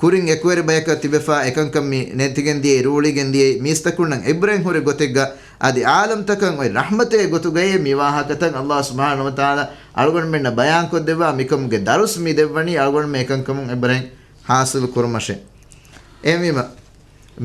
ކުރިން އެކުވެރި ބަޔަކަށް ތިބެފާ، އެކަންކަން މި ނެތިގެން ދިޔައީ، ރޫޅިގެން ދިޔައީ، މީސްތަކުންނަށް ޢިބްރަތް ހުރި ގޮތެއްގަ، އަދި ޢާލަމްތަކަށް އޮތް ރަޙްމަތެއް ގޮތުގައޭ މި ވާހަކަތައް ﷲ ސުބްޙާނަހޫ ވަތަޢާލާ އަޅުގަނޑުމެންނަށް ބަޔާންކޮށްދެއްވާ، މިކަމުގެ ދަރުސް މި ދެއްވަނީ އަޅުގަނޑުމެން އެކަންކަމުން ޢިބްރަތް ޙާޞިލު ކުރުމަށޭ. އެހެންވީމަ،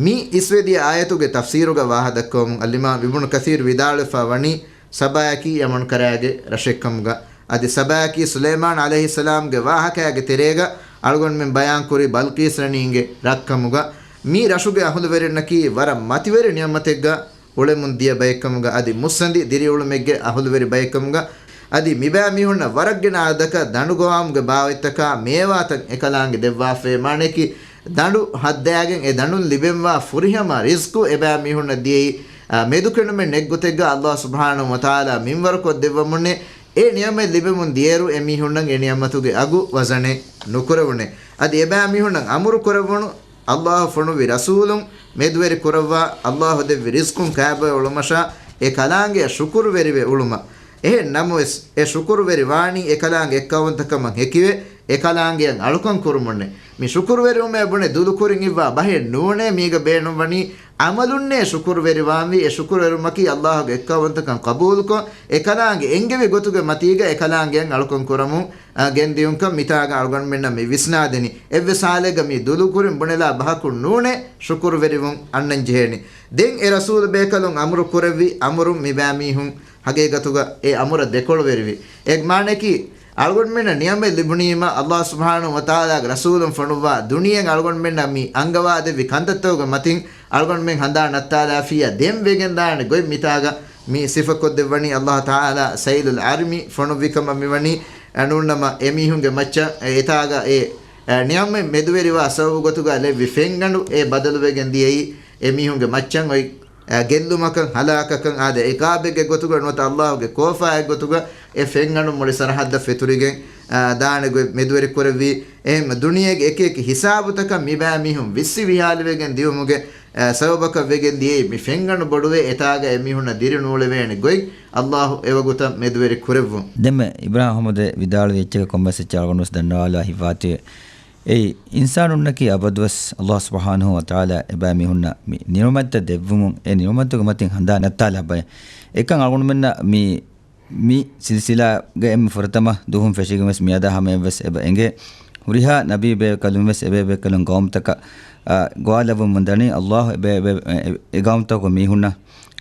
މި އިސްވެދިޔަ އާޔަތުގެ ތަފްސީރުގަ ވާހަކަ ދައްކަވަމުން އަލްއިމާމް އިބްނު ކަޘީރު ވިދާޅުވެފަ ވަނީ، ސަބާއަކީ ޔަމަން ކަރައިގެ ރަށެއްކަމުގަ، އަދި ސަބާއަކީ ސުލައިމާން ޢަލައިހިއްސަލާމްގެ ވާހަކައިގެ ތެރޭގަ އަޅުގަނޑުމެން ބަޔާންކުރި ބަލްޤީސް ރަނީގެ ރަށްކަމުގަ، މި ރަށުގެ އަހުލުވެރިންނަކީ ވަރަށް މަތިވެރި ނިޢުމަތެއްގަ އުޅެމުން ދިޔަ ބައެއްކަމުގަ، އަދި މުއްސަނދި ދިރިއުޅުމެއްގެ އަހުލުވެރި ބައެއްކަމުގަ، އަދި މިބައިމީހުންނަށް ވަރަށްގިނަ އަދަދަކަށް ދަނޑު ގޮވާމުގެ ބާވަތްތަކާ މޭވާތައް އެކަލާނގެ ދެއްވާފައި، މާނައަކީ ދަނޑު ހައްދާގެން އެ ދަނޑުން ލިބެންވާ ފުރިހަމަ ރިޒްޤު އެބައިމީހުންނަށް ދިޔައީ، އާ، މެދުކެނޑުމެއް ނެތްގޮތެއްގަ ﷲ ސުބްޙާނަހޫ ވަތަޢާލާ މިންވަރުކޮށް ދެއްވަމުންނޭ. އެ ނިޢުމަތް ލިބެމުން ދިޔައިރު އެމީހުންނަށް އެ ނިޢުމަތުގެ އަގު ވަޒަނެއް ނުކުރެވުނޭ. އަދި އެބައިމީހުންނަށް އަމުރު ކުރެވުނު ﷲ ފޮނުއްވި ރަސޫލުން މެދުވެރި ކުރައްވާ، ﷲ ދެއްވި ރިޒްޤުން ކާބޮއެ އުޅުމަށާ އެ ކަލާނގެއަށް ޝުކުރުވެރިވެ އުޅުމަށް. އެހެން ނަމަވެސް، އެ ޝުކުރުވެރި ވާނީ އެކަލާނގެ އެއްކައުވަންތަކަމަށް ހެކިވެ، އެކަލާނގެއަށް އަޅުކަން ކުރުމުންނެ. މި ޝުކުރުވެރިވުމޭ ބުނެ ދުލުކުރިން އިއްވާ ބަހެއް ނޫނޭ. މީގަ ބޭނުންވަނީ ޢަމަލުންނޭ ޝުކުރުވެރިވާންވީ. އެ ޝުކުރުވެރިވުމަކީ ﷲ ގެ އެއްކައުވަންތަކަން ޤަބޫލުކޮށް، އެކަލާނގެ އެންގެވި ގޮތުގެ މަތީގަ އެކަލާނގެއަށް އަޅުކަން ކުރަމުން، އާ، ގެންދިޔުންކަން މިތާގަ އަޅުގަނޑުމެންނަށް މި ވިސްނާދެނީ. އެއްވެސް ޙާލެއްގަ މި ދުލުކުރިން ބުނެލާ ބަހަކުން ނޫނޭ ޝުކުރުވެރިވުން އަންނަން ޖެހޭނީ. ދެން އެ ރަސޫލު ބޭކަލުން އަމުރު ކުރެއްވި އަމުރުން މިބައިމީހުން ހަގީގަތުގަ އެ އަމުރަށް ދެކޮޅުވެރިވި. އެ މާނައަކީ، އަޅުގަނޑުމެންނަށް ނިޢުމަތް ލިބުނީމަ، ﷲ ސުބްޙާނަހޫ ވަތަޢާލާގެ ރަސޫލުން ފޮނުއްވާ ދުނިޔެއިން އަޅުގަނޑުމެންނަށް މި އަންގަވާދެއްވި ކަންތައްތަކުގެ މަތިން އަޅުގަނޑުމެން ހަނދާން ނައްތާލާފިއްޔާ ދެން ވެގެންދާނެ ގޮތް މިތާގަ މި ސިފަކޮށްދެއްވަނީ. ﷲ ތަޢާލާ ސައިލުލް ޢަރިމި ފޮނުއްވި ކަމަށް މިވަނީ، އެ، ނޫންނަމަ އެމީހުންގެ މައްޗަށް އެ، އެތާގަ އެ، އެ، ނިޢުމަތް މެދުވެރިވާ ސަބަބު ގޮތުގަ ލެއްވި ފެންގަނޑު އެ ބަދަލުވެގެން ދިޔައީ އެމީހުންގެ މައްޗަށް އޮތް އެ، ގެއްލުމަކަށް، ހަލާކަކަށް އާދެ، އިޤާބެއްގެ ގޮތުގަ ނުވަތަ ﷲ ގެ ކޯފާއެއް ގޮތުގަ އެ ފެންގަނޑު މުޅި ސަރަޙައްދަށް ފެތުރިގެން، އާ، ދާނެ ގޮތް މެދުވެރި ކުރެއްވީ. އެހެން ދުނިޔޭގެ އެކި އެކި ހިސާބުތަކަށް މިބައިމީހުން ވިއްސި ވިހާލިވެގެން ދިޔުމުގެ، އާ، ސަބަބަކަށް ވެގެން ދިޔައީ މި ފެންގަނޑު ބޮޑުވެ އެތާގަ އެމީހުންނަށް ދިރި ނޫޅެވޭނެ ގޮތް ﷲ އެވަގުތަށް މެދުވެރި ކުރެއްވުން. ދެންމެ އިބްރާހިމް އަޙްމަދު ވިދާޅުވި އެއްޗެއް ކޮންމެސް އެއްޗެއް އަޅުގަނޑު ވެސް ދަންނަވާލާ ހިތްވާތީވެ. އެއީ، އިންސާނުންނަކީ އަބަދުވެސް ﷲ ސުބްޙާނަހޫ ވަތަޢާލާ އެބައިމީހުންނަށް މި ނިޢުމަތްތައް ދެއްވުމުން އެ ނިޢުމަތުގެ މަތިން ހަނދާން ނައްތާލާ ބަޔަށް. އެކަން އަޅުގަނޑުމެންނަށް މި، މި ސިލްސިލާގެ އެންމެ ފުރަތަމަ ދުވަހުން ފެށިގެން ވެސް މިއަދާ ހަމަޔަށް ވެސް އެބަ އެނގޭ. ހުރިހާ ނަބީ ބޭކަލުން ވެސް އެބޭބޭކަލުން ގައުމުތަކަށް، އާ، ގޮވާލައްވަމުން ދަނީ ﷲ އެބޭ، އެބޭ، އެ، އެ ގައުމުތަކުގެ މީހުންނަށް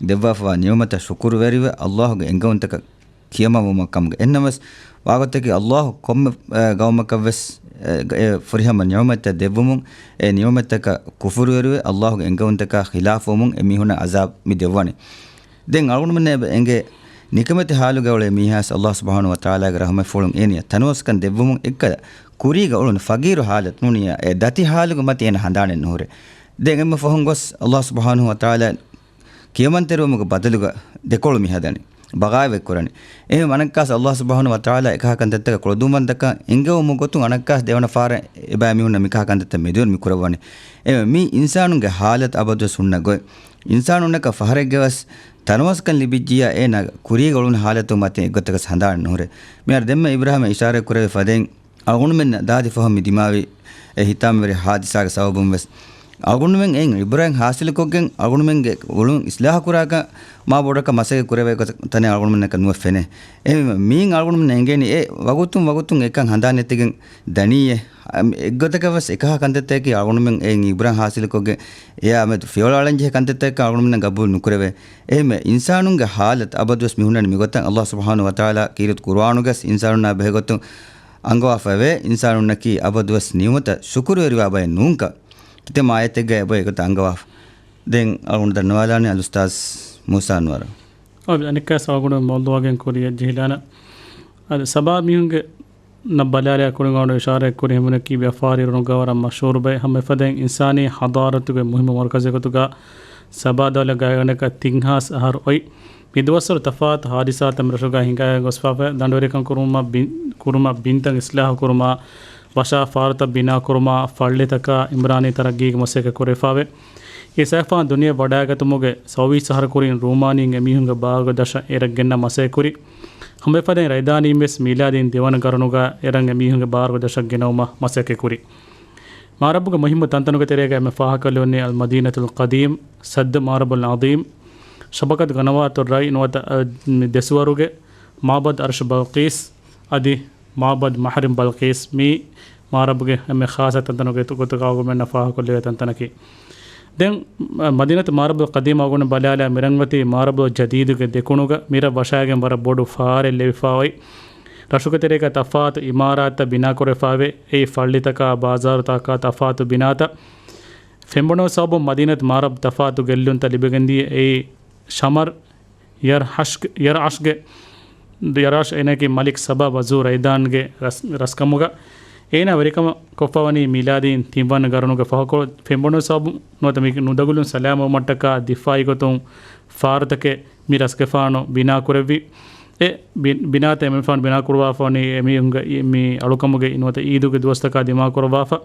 ދެއްވާފަވާ ނިޢުމަތަށް ޝުކުރުވެރިވެ، ﷲ ގެ އެންގަވުންތަކަށް ކިޔަމަންވުމަށް ކަމުގަ. އެހެންނަމަވެސް، ވާގޮތަކީ ﷲ ކޮންމެ، އެ، ގައުމަކަށްވެސް، އެ، އެ ފުރިހަމަ ނިޢުމަތްތައް ދެއްވުމުން، އެ ނިޢުމަތްތަކަށް ކުފުރުވެރިވެ، ﷲގެ އެންގެވުންތަކާ ޚިލާފުވުމުން އެ މީހުންނަށް ޢަޒާބު މި ދެއްވަނީ. ދެން އަޅުގަނޑުމެންނަށް އެބަ އެނގޭ، ނިކަމެތި ޙާލުގަ އުޅޭ މީހާސް ﷲ ސުބްޙާނަހޫ ވަތަޢާލާގެ ރަޙުމަތްފުޅުން އޭނިއަށް ތަނަވަސްކަން ދެއްވުމުން އެއްކަލަ ކުރީގަ އުޅުނު ފަގީރު ޙާލަތު ނޫނިއްޔާ، އެ ދަތި ޙާލުގެ މަތި އޭނަ ހަނދާނެއް ނުހުރޭ. ދެން އެންމެ ފަހުން ގޮސް ﷲ ސުބްޙާނަހޫ ވަތަޢާލާ ކިޔަމަންތެރިވުމުގެ ބަދަލުގަ ދެކޮޅު މި ހަދަނީ، ބަޣާވަތް ކުރަނީ. އެހެން އަނައްކާސް ﷲ ސުބްޙާނަހޫ ވަތަޢާލާ އެކަހަ ކަންތައްތަކަށް ކުޅަދުންވަންތަކަން އެންގެވުމުގެ ގޮތުން އަނައްކާސް ދެވަނަ ފަހަރަށް އެބައިމީހުންނަށް މިކަހަ ކަންތައްތައް މެދުވެރި މި ކުރައްވަނީ. އެ މީ އިންސާނުންގެ ޙާލަތު އަބަދުވެސް ހުންނަ ގޮތް. އިންސާނުންނަކަށް ފަހަރެއްގެވެސް ތަނަވަސްކަން ލިބިއްޖިއްޔާ އޭނާ ކުރީގަ އުޅުނު ޙާލަތު މަތިން އެއްގޮތަކަސް ހަނދާނެއް ނުހުރޭ. މިހާރު ދެންމެ އިބްރާހީމް އިޝާރަތް ކުރެވި ފަދައިން އަޅުގަނޑުމެންނަށް ދާދި ފަހުން މި ދިމާވި އެ ހިތާމަވެރި ހާދިސާގެ ސަބަބުން ވެސް އަޅުގަނޑުމެން އެއިން ޢިބްރަތް ޙާޞިލުކޮށްގެން އަޅުގަނޑުމެންގެ އުޅުން އިޞްލާޙު ކުރާކަށް މާ ބޮޑަކަށް މަސައްކަތް ކުރެވޭ ގޮތަށް ތަނެއް އަޅުގަނޑުމެންނަކަށް ނުވެ ފެނޭ. އެހެންވީމަ މީން އަޅުގަނޑުމެންނަށް އެނގޭނީ އެ ވަގުތުން ވަގުތުން އެކަން ހަނދާން ނެތިގެން ދަނީއޭ. އެއްގޮތަކަށް ވެސް އެކަހަ ކަންތައްތަކަކީ އަޅުގަނޑުމެން އެއިން ޢިބްރަތް ޙާޞިލުކޮށްގެން އެޔާ މެދު ފިޔަވަޅަށް އަޅަންޖެހޭ ކަންތައްތަކަކަށް އަޅުގަނޑުމެންނަށް ގަބޫލު ނުކުރެވޭ. އެހެންވެ، އިންސާނުންގެ ޙާލަތު އަބަދުވެސް މި ހުންނަނީ މިގޮތަށް. ﷲ ސުބްޙާނަހޫ ވަތަޢާލާ ކީރިތި ޤުރުއާނުގަސް އިންސާނުންނާ ބެހޭގޮތުން އަންގަވާފައެވެ. އިންސާނުންނަކީ އަބަދުވެސް ނިޢުމަތަށް ޝުކުރުވެރިވާ ބައެއް ނޫންކަން ކިތަންމެ އާޔަތެއްގަ އެބަ އެގޮތަށް އަންގަވާފަ. ދެން އަޅުގަނޑު ދަންނަވާލާނީ އަލްއުސްތާޛް މޫސާ އަންވަރަށް. އަދި އަނެއްކާސް އަޅުގަނޑު މައުޟޫޢަކަށް ކުރިޔަށް ޖެހިލާނަން. އަދި ސަބާ މީހުންގެ ނަ ބަލާލާ ކުރިން އަޅުގަނޑު އިޝާރަތް ކުރި ހެންވުނަކީ ވިޔަފާރި އިރުނުގަ ވަރަށް މަޝްހޫރު ބައެއް. ހަމަ އެފަދައިން އިންސާނީ ޙަޟާރަތުގެ މުހިއްމު މަރުކަޒެއް ގޮތުގަ ސަބާ ދައުލަތް ގާތްގަނޑަކަށް ތިން ހާސް އަހަރު އޮތް. މިދުވަސްވަރު ތަފާތު ޙާދިސާތައް މިރަށުގަ ހިނގާ ގޮސްފާފަ. ދަނޑުވެރިކަން ކުރުމަށް ބިން، ކުރުމަށް ބިންތައް އިޞްލާޙު ކުރުމާ، ވަށާ ފާރުތައް ބިނާ ކުރުމާ، ފައްޅިތަކާ އިމްރާނީ ތަރައްގީގެ މަސައްކަތް ކުރެވިފާވޭ. އެ ސައިފާން ދުނިޔެ ވަޑާގަތުމުގެ ސައުވީސް އަހަރު ކުރިން ރޫމާނީން އެމީހުންގެ ބާރުގެ ދަށަށް އޭރަށް ގެންނަ މަސައްކަތް ކުރި. ހަމަ އެފަދައިން ރައިދާނީން ވެސް މީލާދީން ދެވަނަ ގަރުނުގަ އޭރަށް އެމީހުންގެ ބާރުގެ ދަށަށް ގެނައުމަށް މަސައްކަތް ކުރި. މާރަބުގެ މުހިއްމު ތަންތަނުގެ ތެރޭގަ އެންމެ ފާހަގަކޮށްލެވުނީ އަލް މަދީނަތުލް ޤަދީމް، ސައްދު މާރަބުލް ޢަޒީމް، ޝަބަކަތު ގަނަވާތު ރައި ނުވަތަ، އަ، ދެސުވަރުގެ މާބަދް އަރްޝް ބަލްޤީސް އަދި މާބަދް މަހްރިމް ބަލްޤީސް. މީ މާރަބުގެ އެންމެ ޚާއްޞަ ތަންތަނުގެ ގޮތުގަ އަޅުގަނޑުމެންނަށް ފާހަގަކޮށްލެވޭ ތަންތަނަކީ. ދެން، މަ-، މަދީނަތު މާރަބުލް ޤަދީމް އަޅުގަނޑު ބަލާލާ މިރަށް އޮތީ މާރަބުލް ޖަދީދުގެ ދެކުނުގަ. މިރަށް ވަށާގެން ވަރަށް ބޮޑު ފާރެއް ލެވިފާ އޮތް. ރަށުގެ ތެރޭގަ ތަފާތު އިމާރާތްތައް ބިނާކުރެފާވޭ. އެއީ ފައްޅިތަކާ، ބާޒާރުތަކާ ތަފާތު ބިނާތައް. ފެންބޮނު ސަބަބުން މަދީނަތު މާރަބް ތަފާތު ގެއްލުންތައް ލިބިގެންދިޔަ. އެއީ ޝަމަރް ޔަރް ހަޝްގެ، ޔަރް އަޝްގެ، ޔަރް އަޝް އޭނައަކީ މަލިކް ސަބާ ވަޒޫ ރައިދާންގެ ރަސް، ރަސްކަމުގަ އޭނާ ވެރިކަމަށް ކޮށްފަވަނީ މީލާދީން ތިންވަނަ ގަރުނުގެ ފަހުކޮޅު. ފެންބޮނު ސަބަބުން ނުވަތަ މި ނުދަގުލުން ސަލާމަތްވުމަށްޓަކާ ދިފާއީ ގޮތުން ފާރުތަކެއް މި ރަސްގެފާނު ބިނާކުރެއްވި. އެ ބި-، ބިނާތައް އެމީހުން ބިނާކުރުވާފަވަނީ އެމީހުންގެ މި އަޅުކަމުގެ ނުވަތަ އީދުގެ ދުވަސްތަކާ ދިމާކުރައްވާފަ.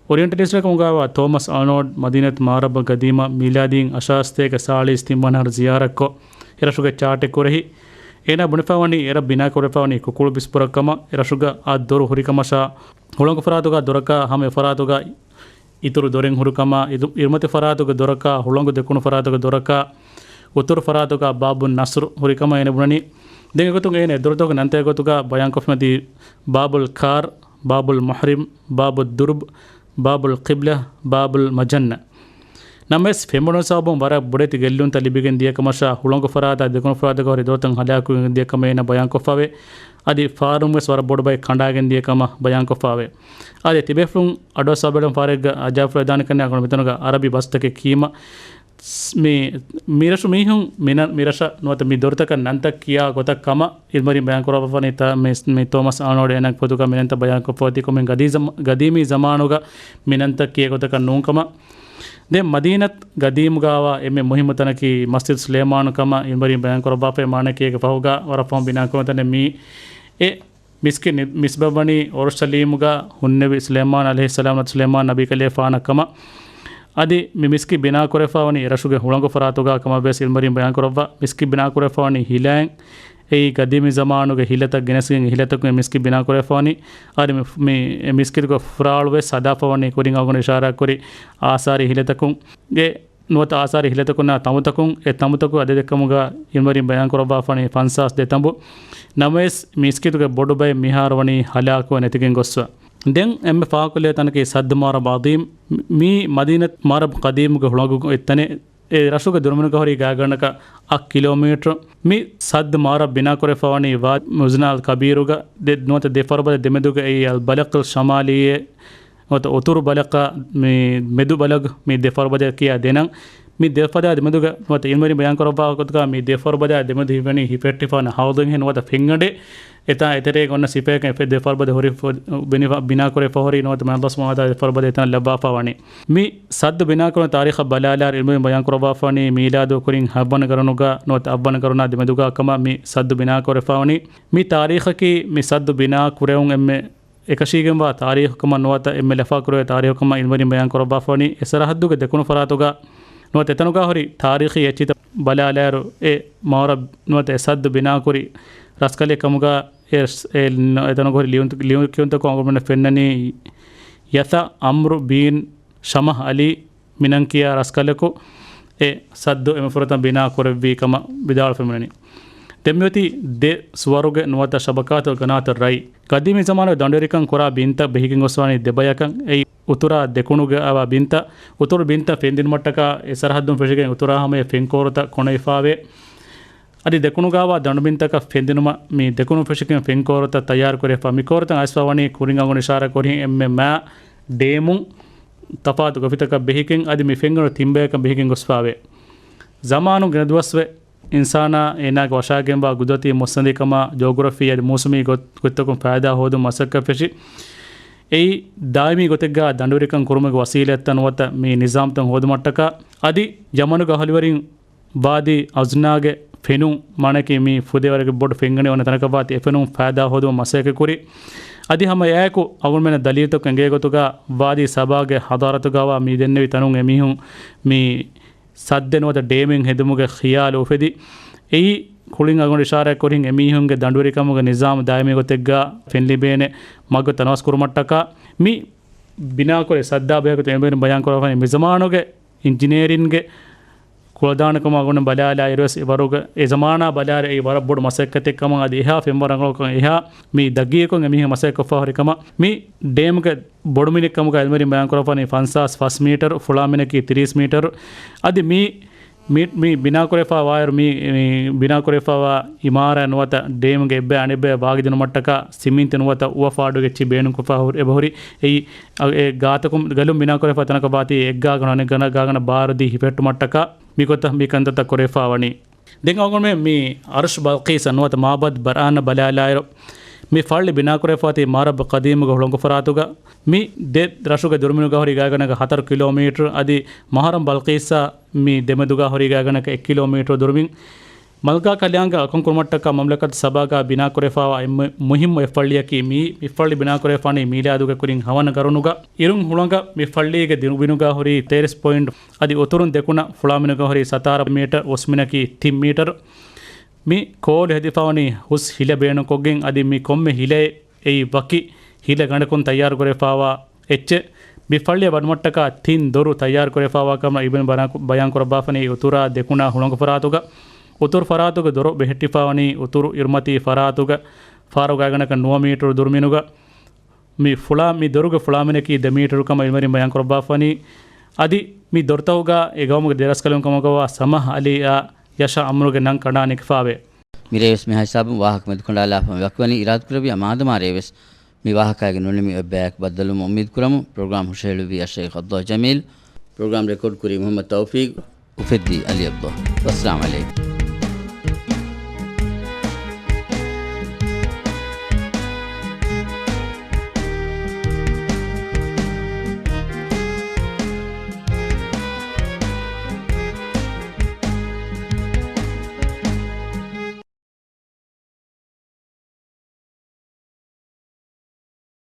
އޮރިއެންޓަލިސްޓަކަށް އުނގާވާ ތޯމަސް އާނޯޑް މަދީނަތު މާރަބް ގަދީމަށް މީލާދީން އަށާސްތޭކަ ސާޅީސް ތިންވަނަ އަހަރު ޒިޔާރަތްކޮށް، އެރަށުގެ ޗާޓެއް ކުރެހި. އޭނާ ބުނެފަވަނީ އެރަށް ބިނާކުރެފަވަނީ ކުކުޅު ބިސްފުރަށް ކަމަށް. އެރަށުގަ އާ ދޮރު ހުރިކަމަށާ، ހުޅަނގު ފަރާތުގަ ދޮރަކާ ހަމަ އެ ފަރާތުގަ އިތުރު ދޮރެއް ހުރިކަމާ، އިދު-، އިރުމަތި ފަރާތުގެ ދޮރަކާ، ހުޅަނގު ދެކުނު ފަރާތުގެ ދޮރަކާ، އުތުރު ފަރާތުގަ ބާބު ނަސްރު ހުރިކަމަށް އޭނަ ބުނަނީ. ދެން އެގޮތުން އޭނަ އެ ދޮރުތަކުގެ ނަންތައް އެގޮތުގަ ބަޔާންކޮށްފައި ދީ، ބާބުލް ކާރް، ބާބުލް މަހްރިމް، ބާބު ދުރުބް، ބާބުލް ޤިބްލަ، ބާބުލް މަޖަންނަ. ނަމަވެސް، ފެންބޮނު ސަބަބުން ވަރަށް ބޮޑެތި ގެއްލުންތައް ލިބިގެން ދިޔަ ކަމަށާ، ހުޅަނގު ފަރާތާ ދެކުނު ފަރާތުގަ ހުރި ދޮރުތައް ހަލާކުވެގެން ދިޔަ ކަމަށް އޭނަ ބަޔާންކޮށްފަވޭ. އަދި ފާރުން ވެސް ވަރަށް ބޮޑު ބައެއް ކަނޑާގެން ދިޔަ ކަމަށް ބަޔާންކޮށްފަވޭ. އަދި ތިބޭފުޅުން އަޑުއައްސަވާ ބެލުން ފާރެއްގަ އަޖާފުޅު ދާނެ ކަންނޭނގެ އަޅުގަނޑު މިތަނުގަ އަރަބި ބަސްތަކެއް ކީމަ، މި، މިރަށު މީހުން މި ނަ-، މިރަށަށް ނުވަތަ މި ދޮރުތަކަށް ނަންތައް ކިޔާ ގޮތަށް ކަމަށް އިލްމުވެރިން ބަޔާންކުރައްވާފަވަނީ ތަ-، މި، މި ތޯމަސް އާނޯޑް އޭނަ ފޮތުގަ މިނަންތައް ބަޔާންކޮށްފައި އޮތީ ކޮންމެ ގަދީ ޒަމ-، ގަދީމީ ޒަމާނުގަ މިނަންތައް ކިޔޭ ގޮތަކަށް ނޫންކަމަށް. ދެން މަދީނަތް ގަދީމުގައިވާ އެންމެ މުހިއްމު ތަނަކީ މަސްޖިދު ސުލައިމާނު ކަމަށް އިލްމުވެރިން ބަޔާންކުރައްވާފައި. މާނައަކީ އޭގެ ފަހުގަ ވަރަށް ފަހުން ބިނާކުރެވުނު ތަނެއް މީ. އެ މިސްކިތް ނި-، ނިސްބަތްވަނީ އޯރުޝަލީމުގަ ހުންނެވި ސުލައިމާނު ޢަލައިހިއްސަލާމް ނުވަތަ ސުލައިމާނު ނަބީކަލޭގެފާނަށް ކަމަށް. އަދި މި މިސްކިތް ބިނާކުރެވިފަވަނީ އެރަށުގެ ހުޅަނގު ފަރާތުގަ ކަމަށްވެސް އިލްމުވެރިން ބަޔާންކުރައްވާ. މިސްކިތް ބިނާކުރެވިފަވަނީ ހިލައިން. އެއީ ގަދީމީ ޒަމާނުގެ ހިލަތައް ގެނެސްގެން ހިލަތަކުން މިސްކިތް ބިނާކުރެވިފަވަނީ. އަދި މި، މި، މިސްކިތުގެ ފުރާޅުވެސް ހަދާފަވަނީ ކުރިން އަޅުގަނޑު އިޝާރާތްކުރި އާސާރީ ހިލަތަކުން. ގެ ނުވަތަ އާސާރީ ހިލަތަކުންނާ ތަނބުތަކުން. އެ ތަނބުތަކު އަދަދެއްކަމުގަ އިލްމުވެރިން ބަޔާންކުރައްވާފަވަނީ ފަންސާސް ދެ ތަނބު. ނަމަވެސް، މިސްކިތުގެ ބޮޑު ބައެއް މިހާރު ވަނީ ހަލާކުވެ ނެތިގެން ގޮއްސަ. ދެން އެންމެ ފާކުލޭ ތަނަކީ ސައްދު މާރަބް ޢަޒީމް. މީ މަދީނަތް މާރަބް ޤަދީމުގެ ހުޅަނގު އޮތް ތަނެއް. އެ ރަށުގެ ދުރުމިނުގަ ހުރީ ގާތްގަނޑަކަށް އަށް ކިލޯމީޓަރު. މި ސައްދު މާރަށް ބިނާކުރެފަވަނީ ވާދި މުޒްނާލް ކަބީރުގަ ދެ ނުވަތަ ދެ ފަރުބަދަ ދެމެދުގަ އެއީ އަލް ބަލަކް އަލް ޝަމާލީއޭ ނުވަތަ އުތުރު ބަލަކާ މި މެދު ބަލަކް މި ދެ ފަރުބަދަ ކިޔާ ދެ ނަން. މި ދެ ފަރުބަދަ ދެމެދުގަ ނުވަތަ އިލްމުވެރިން ބަޔާންކުރައްވާ ގޮތުގަ މި ދެ ފަރުބަދަ ދެމެދު ހިމެނީ ހިފެއްޓިފާނެ ހައުދުންހެން ނުވަތަ ފެންގަނޑެއް. އެތާ އެތެރޭގަ އޮންނަ ސިފައެއް އެ ދެ ފަރުބަދަ ހުރި ފު-، ބިނިފަ-، ބިނާކުރެފަ ހުރި ނުވަތަ މާތް އަލްލާހު ސުބްޙާނަހޫ ވަތަޢާލާ ދެ ފަރުބަދަ އެތަނަށް ލައްވާފަ ވަނީ. މި ސައްދު ބިނާކުރުމުގެ ތާރީޚަށް ބަލާލާއިރު އިލްމުވެރިން ބަޔާންކުރައްވާފަވަނީ މީލާދު ކުރިން ހަވަނަ ގަރުނުގަ ނުވަތަ އަށްވަނަ ގަރުނާ ދެމެދުގަ ކަމަށް މި ސައްދު ބިނާކުރެފަވަނީ. މި ތާރީޚަކީ މި ސައްދު ބިނާ ކުރެވުން އެންމެ އެކަށީގެންވާ ތާރީޚުކަމަށް ނުވަތަ އެންމެ ލަފާކުރެވޭ ތާރީޚުކަމަށް އިލްމުވެރިން ބަޔާންކުރައްވާފަވަނީ. އެ ސަރަހައްދުގެ ދެކުނު ފަރާތުގަ ނުވަތަ އެތަނުގަ ހުރި ތާރީޚީ އެއްޗިތައް ބަލާލާއިރު އެ މާރަށް ނުވަތަ އެ ސައްދު ބިނާކުރި ރަސްކަލެއް ކަމުގަ އެ، އެ، އެތަނުގަ ހުރި ލިޔުން، ލިޔުން ކިޔުންތަކުން އަޅުގަނޑުމެންނަށް ފެންނަނީ ޔަތަ އަމްރު ބީން ޝަމަހް އަލީ މިނަން ކިޔާ ރަސްކަލަކު އެ ސައްދު އެންމެ ފުރަތަމަ ބިނާ ކުރެއްވީ ކަމަށް ވިދާޅުވެފަ މިވަނީ. ދެން މިއޮތީ ދެ ސުވަރުގެ ނުވަތަ ޝަބަކާތުލް ގަނާތު ރައި. ގަދީމީ ޒަމާނުގެ ދަނޑުވެރިކަން ކުރާ ބިންތައް ބެހިގެން ގޮސްފަވަނީ ދެ ބަޔަކަށް. އެއީ އުތުރާ ދެކުނުގަ އަވާ ބިންތައް. އުތުރު ބިންތައް ފެންދިނުމަށްޓަކާ އެ ސަރަހައްދުން ފެށިގެން އުތުރާ ހަމަޔަށް ފެންކޯރުތައް ކޮނެވިފާވޭ. އަދި ދެކުނުގަ އަވާ ދަނޑުބިންތަކަށް ފެންދިނުމަށް މި ދެކުނު ފެށިގެން ފެންކޯރުތައް ތައްޔާރު ކުރެވިފަ. މި ކޯރުތައް އައިސްފަ ވަނީ ކުރިން އަޅުގަނޑު އިޝާރާތް ކުރިހެން އެންމެ މާ ޑޭމުން ތަފާތު ގޮފިތަކަށް ބެހިގެން އަދި މި ފެންގަނޑު ތިން ބަޔަކަށް ބެހިގެން ގޮސްފާވޭ. ޒަމާނު ގިނަ ދުވަސްވެ އިންސާނާ އޭނާގެ ވަށާގެންވާ ގުދުރަތީ މުއްސަނދިކަމާ ޖޯގްރަފީ އަދި މޫސުމީ ގޮތް، ގޮތްތަކުން ފައިދާ ހޯދުން މަސައްކަތް ފެށި. އެއީ ދާއިމީ ގޮތެއްގަ ދަނޑުވެރިކަން ކުރުމުގެ ވަސީލަތްތައް ނުވަތަ މި ނިޒާމްތައް ހޯދުމަށްޓަކާ. އަދި ޔަމަނުގެ އަހުލުވެރިން ވާދީ އަޒްނާގެ ފެނުން މާނައަކީ މި ފުދޭވަރުގެ ބޮޑު ފެންގަނޑެއް އޮންނަ ތަނަކަށް ވާތީ އެ ފެނުން ފައިދާ ހޯދުމަށް މަސައްކަތް ކުރި. އަދި ހަމަ އެއާއެކު އަޅުގަނޑުމެންނަށް ދަލީލުތަކުން އެނގޭ ގޮތުގަ ވާދީ ސަބާގެ ހަޟާރަތުގަވާ މި ދެންނެވި ތަނުން އެމީހުން މި ސައްދެއް ނުވަތަ ޑޭމެއް ހެދުމުގެ ޚިޔާލު އުފެދި. އެއީ ކުޅިން އަޅުގަނޑު އިޝާރާތް ކުރިން އެމީހުންގެ ދަނޑުވެރިކަމުގެ ނިޒާމު ދާއިމީ ގޮތެއްގަ ފެންލިބޭނެ މަގު ތަނަވަސް ކުރުމަށްޓަކާ މި ބިނާކުރި ސައްދާ ބެހޭގޮތުން އެންމެ ބަޔާން ކުރައްވަނީ މި ޒަމާނުގެ އިންޖިނޭރިންގެ ކުޅަދާނަކަމަށް އަޅުގަނޑު ބަލާލާއިރުވެސް އެވަރުގެ އެ ޒަމާނާ ބަލާއިރު އެއީ ވަރަށް ބޮޑު މަސައްކަތެއް ކަމަށް އަދި އެހާ ފެންވަރަށް އަނގަޅަކަށް އެހާ މި ދަގީގަކޮށް އެމީހުން މަސައްކަތް ކޮށްފަ ހުރި ކަމަށް މި ޑޭމްގެ ބޮޑުމިނެއް ކަމުގަ އިލްމުވެރިން ބަޔާން ކުރައްވަނީ ފަންސާސް ފަސް މީޓަރު، ފުޅާމިނަކީ ތިރީސް މީޓަރު. އަދި މި، މި، މި ބިނާކުރެފަ ވާއިރު މި، މި ބިނާކުރެފަވާ އިމާރާތް ނުވަތަ ޑޭމްގެ އެއްބަޔަށް އަނެއްބަޔަށް ވާގިދިނުމަށްޓަކާ ސިމިންތި ނުވަތަ އުވަ ފާޑުގެ އެއްޗެއް ބޭނުންކޮށްފަ ހުރި، އެބަހުރި. އެއީ އަ، އެ ގާތަކުން ގަލުން ބިނާކުރެފަ ތަނަކަށް ވާތީ އެއްގާގަނޑު އަނެއްގަނޑަށް ގާގަނޑަށް ބާރުދީ ހިފެއްޓުމަށްޓަކާ މިގޮތަށް މި ކަންތައްތައް ކުރެވިފަ ވަނީ. ދެން އަޅުގަނޑުމެން މި އަރުޝް ބަލްޤީސް ނުވަތަ މާބަދް ބަރްހާން ބަލާލާއިރު، މި ފައްޅި ބިނާކުރެފަ ވާތީ މާރަބް ޤަދީމުގެ ހުޅަނގު ފަރާތުގަ. މި ދެ ރަށުގެ ދުރުމިނުގަ ހުރި ގާގަނޑަކަށް ހަތަރު ކިލޯމީޓަރު އަދި މަހަރަމް ބަލްޤީސްއާ މި ދެމެދުގަ ހުރި ގާގަނޑަކަށް އެއް ކިލޯމީޓަރު ދުރުމިން. މަލްކާ ކަލާނގަ އަކުން ކުރުމަށްޓަކާ މަމްލަކަތު ސަބާގަ ބިނާކުރެފަވާ އެންމެ މުހިއްމު އެއް ފައްޅިއަކީ މި، މި ފައްޅި ބިނާކުރެފަވަނީ މީލާދުގެ ކުރިން ހަވަނަ ގަރުނުގަ. އިރުން ހުޅަނގަށް މި ފައްޅީގެ ދުރުމިނުގަ ހުރީ ތޭރަސް ޕޮއިންޓް އަދި އުތުރުން ދެކުނަށް ފުޅާމިނުގަ ހުރީ ސަތާރަ މީޓަރު، އުސްމިނަކީ ތިން މީޓަރު. މި ކޯލު ހެދިފަވަނީ ހުސް ހިލަ ބޭނުންކޮށްގެން އަދި މި ކޮންމެ ހިލައެއް އެއީ ވަކި ހިލަ ގަނޑަކުން ތައްޔާރުކުރެފަވާ އެއްޗެއް. މި ފައްޅިއަށް ވަޑުމަށްޓަކާ ތިން ދޮރު ތައްޔާރުކުރެފަވާ ކަމަށް އިބްނު ބަރާ-، ބަޔާން ކުރައްވާފަނީ އުތުރާ ދެކުނާ ހުޅަނގު ފަރާތުގަ. އުތުރު ފަރާތުގެ ދޮރު ބެހެއްޓިފަވަނީ އުތުރު އިރުމަތީ ފަރާތުގަ ފާރު ގާގަނޑަކަށް ނުވަ މީޓަރު ދުރުމިނުގަ. މި ފުޅާ، މި ދޮރުގެ ފުޅާމިނަކީ ދެ މީޓަރު ކަމަށް އިލްމުވެރިން ބަޔާން ކުރައްވާފަނީ. އަދި މި ދޮރުތަކުގަ އެ ގައުމުގެ ދެރަސްކަލުން ކަމަކަށްވާ ސަމަހް އަލީއާ ޔަޝާ އަމްރުގެ ނަން ކަނޑާ ނެގިފާވޭ. މިރޭވެސް މިހާ ހިސާބުން ވާހަކަ މެދުކަނޑާލާފަ މި ވަކިވަނީ. އިރާދަކުރެއްވިޔާ މާދަމާ ރޭވެސް މި ވާހަކައިގެ ނުނިމި އެއްބަޔަކު ބައްދަލުވުމަށް އުއްމީދު ކުރަމު. ޕްރޮގްރާމް ހުށަހެޅުއްވީ އައްޝައިޚް އަބްދުﷲ ޖަމީލް. ޕްރޮގްރާމް ރެކޯޑް ކުރީ މުޙައްމަދު ތައުފީޤް. އުފެއްދީ އަލީ އަބްދުﷲ. ވައްސަލާމް ޢަލައިކުމް.